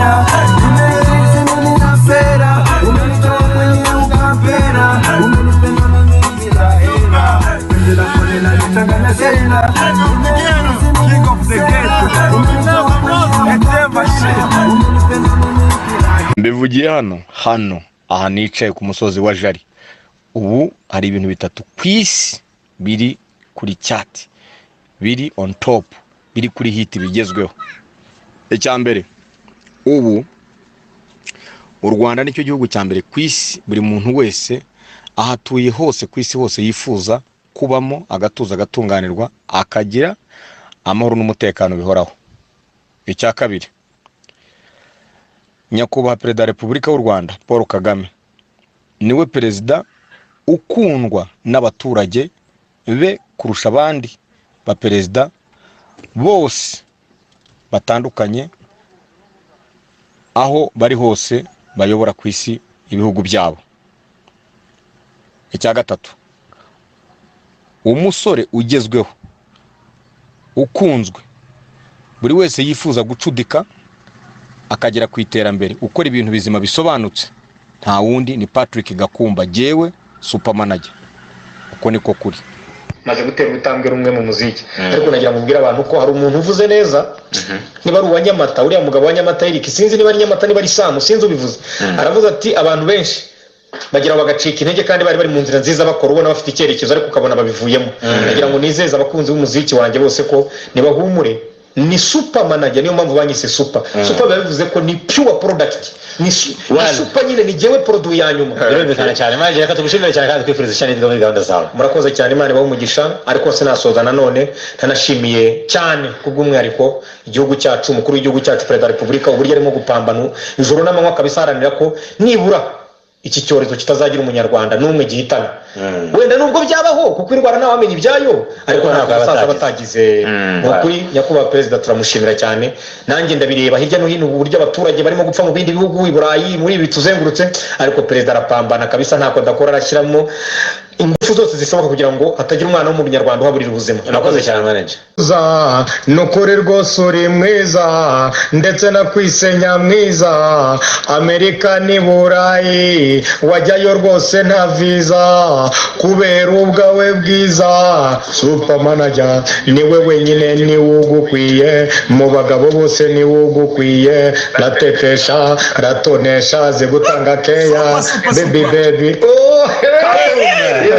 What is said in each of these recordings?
sera, umenihisi mimi na sera, umenitoa kwenye ukapera, umenipenda mimi bila hela, penzi lako linanichanganya tena. King of the ghetto. Etemba shit. Umenipenda mimi bila Mbivugiye hano aha nicaye ku musozi wa Jari. Ubu hari ibintu bitatu ku isi biri kuri chart, biri on top, biri kuri hit, bigezweho. Icya mbere, ubu u Rwanda nicyo gihugu cya mbere ku isi buri muntu wese aho atuye hose ku isi hose yifuza kubamo, agatuza, agatunganirwa, akagira amahoro n'umutekano bihoraho. Icya kabiri, Nyakubahwa Perezida wa Repubulika y'u Rwanda Paul Kagame niwe perezida ukundwa n'abaturage be kurusha abandi baperezida bose batandukanye aho bari hose bayobora ku isi ibihugu byabo. Icya gatatu, umusore ugezweho ukunzwe, buri wese yifuza gucudika akagera ku iterambere, ukora ibintu bizima bisobanutse, nta wundi ni Patrick Gakumba, jyewe Super Manager. Uko niko kuri. Maze gutera urutambwe rumwe mu muziki, ariko nagira ngo mbwire abantu ko hari umuntu uvuze neza, niba ari uwa Nyamata, uriya mugabo wa Nyamata Eric, sinzi niba ari Nyamata, niba ari Samu, sinzi ubivuze. Aravuze ati abantu benshi bagira ngo bagacika intege kandi bari bari mu nzira nziza, bakora ubona bafite icyerekezo, ariko ukabona babivuyemo. Nagira ngo nizeze abakunzi b'umuziki wanjye bose ko nibahumure, ni Super Manager. Niyo mpamvu banyise Super. Super biba bivuze ko ni pure product, ni Well. super nyine, ni jyewe produit ya nyuma. Birumvikana cyane, manager. Reka tugushimire cyane kandi twifuriza ishya n'ihirwe muri gahunda zawe. Murakoze cyane, Imana ibahe umugisha. Ariko sinasoza nanone ntanashimiye cyane kubw'umwihariko igihugu cyacu, umukuru w'igihugu cyacu, Perezida wa Repubulika, uburyo arimo gupambana ijoro n'amanywa kabisa, aharanira ko nibura iki cyorezo kitazagira Umunyarwanda n'umwe gihitana. Wenda nubwo byabaho, kuko indwara ntawamenya ibyayo, ariko ntabwo ntabwo abasaza batagize. batagize. Ni ukuri, Nyakubahwa Perezida turamushimira cyane. Nanjye ndabireba hirya no hino uburyo abaturage barimo gupfa mu bindi bihugu i Burayi, muri ibi bituzengurutse, ariko perezida arapambana kabisa, ntako adakora, arashyiramo ingufu zose zishoboka kugira ngo hatagira umwana w'Umunyarwanda uhaburira ubuzima. Urakoze cyane, manager. Za nukuri rwose uri mwiza, ndetse na kwisenya mwiza. Amerika n'i Burayi wajyayo rwose nta viza kubera ubwawe bwiza. Super Manager niwe wenyine, niwe ugukwiye mu bagabo bose, niwe ugukwiye. Ratetesha, ratonesha, azi gutanga keya, baby baby, oh hey.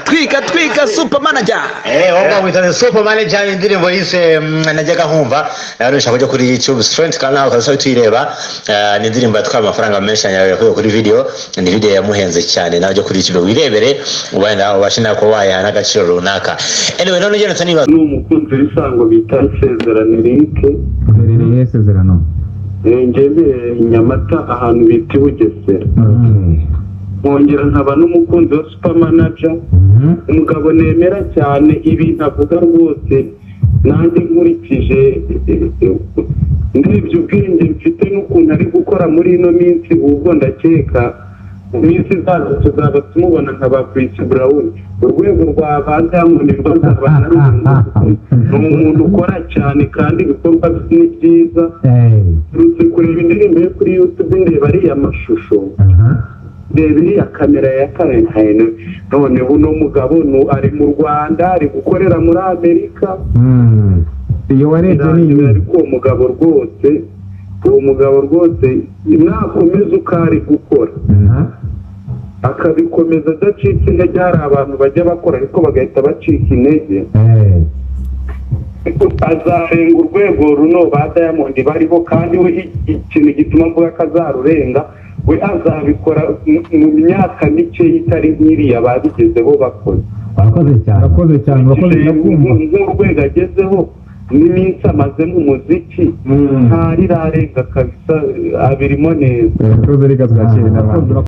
Twika twika, Super Manager. Wowe wita Super Manager, indirimbo yise najyaga nkumva nawe ushaka kujya kuri YouTube Strength kandi nawe ukaza tuyireba. Ni indirimbo yatwaye amafaranga menshi cyane yakuye kuri video. Ni video yamuhenze cyane. Nawe ujya kuri YouTube wirebere, wenda ubashe nawe kuba wayaha n'agaciro runaka. Anyway, none ugenda nibaza Ni umukunzi w'isango bita Isezerano Eric. Uherereye Isezerano? Njye mbereye i Nyamata, ahantu bita i Bugesera. Nkongera nkaba n'umukunzi wa Super Manager, umugabo nemera cyane. Ibintu avuga rwose nanjye nkurikije, ndebye ubwenge mfite n'ukuntu ari gukora muri ino minsi, ubwo ndakeka mu minsi izaza tuzaba tumubona nka ba Chris Brown, urwego rwa ba Diamond rwo nzaba narurenze. Ni umuntu ukora cyane kandi ibikorwa bye ni byiza. Mperutse kureba indirimbo ye kuri YouTube, ndeba ariya mashusho, reba iriya kamera ya karentayine. None uno mugabo ari mu Rwanda, ari gukorera muri Amerika. Iyo warebye ni Birangiye. iyi? Ariko uwo mugabo rwose nakomeza uko ari gukora, akabikomeza adacitse intege. Hari abantu bajya bakora ariko bagahita bacika intege. Azarenga urwego runo ba Diamond bariho, kandi we ikintu gituma mvuga ko azarurenga, we azabikora mu myaka mike itari nk'iriya babigezeho bakoze. Urakoze cyane, urakoze cyane, urakoze, ndakumva. Nk'urwego agezeho n'iminsi amaze mu muziki, ntarirarenga kabisa, abirimo neza. Urakoze, reka twakire n'abandi.